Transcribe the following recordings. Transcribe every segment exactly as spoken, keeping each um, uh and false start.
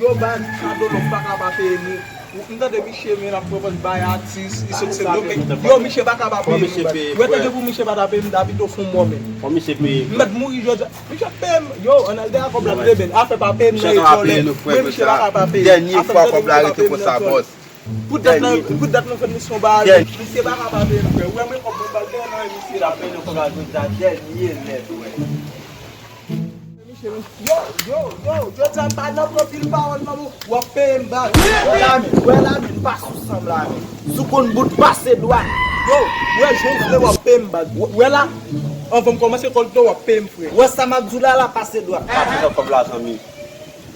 Yo, baz, kado lòk pa ka pa peye nou. Ou, m tande misye, men, ap pwopòz bay atis, li sot se lòk. Yo, misye pa ka pa peye nou, baz. Ou wè, tande pou misye pa ta peye m, David, ou fon mò, men. Fò misye peye. M mèt mouri jodi a. Misye ap peye m. Yo, ann al dèyè kòb la, men afè pa peye m nan lekòl. Men misye pa ka pa peye. Dènye fwa kòb la rete konsa, bòs. Pou dat nan, pou dat nan fè misyon ba. Misye pa ka pa peye m, frè. Ou wè, mwen kòb mwen ba l dèyè nan men misye la. Ap peye kòb la jodi a, dènye lè, frè. Yo, yo, yo, jodi a m pa nan pran pil pawòl nan, w ap peye m, baz. Wè la, men, wè la, men, pa sou san m la, men. Sou konn bout pase dwat. Yo, wè, jan w vle, w ap peye m, baz. Wè la, anvan m kòmanse kòlekte, w ap peye m, frè. Wè sa m ap di w la, la pase dwat. Pase nan kòb la, zanmi.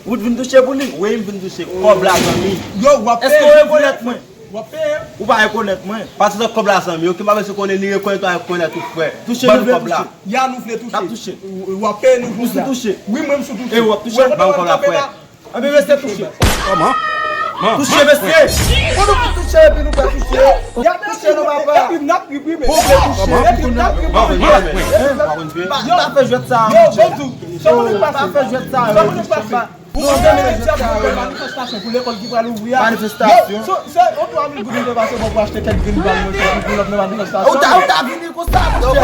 Ou t vin touche pou li? Wi, m vin touche kòb la, zanmi. Yo, w ap peye. Èske w rekonèt mwen? W ap peye. Ou pa rekonèt mwen. Pati nan kòb la, zanmi. Oke, m pa bezwen konnen ni rekonèt ou pa rekonèt ou, frè. Touche, nou vle touche. Ya, nou vle touche. N ap touche. W ap peye nou jodi a. Ou sou touche. Wi, mwen m sou touche. E w ap touche? Ban m kòb la, frè. Anben, mesye, touche. Kòman? Touche, mesye. Ou nou pou touche, epi nou pa touche. Y ap touche, nou, papa. Epi n ap ri, wi, men. Ou vle touche, epi n ap ri, wi, men. Pa, pa fè jwèt sa. Yo, bonjou. Sa moun ki pase? Pa fè jwèt sa. Sa moun ki pase? Ou konn demen, mèt ap fè manifestasyon pou lekòl ki pral ouvri a. Manifestasyon? Yo, se, se yon twa mil goud ou te pase bò pou achte kèk grenn bal mwen pou, pou lòt nan manifestasyon. Ou ta, ou ta vini konsa, monchè.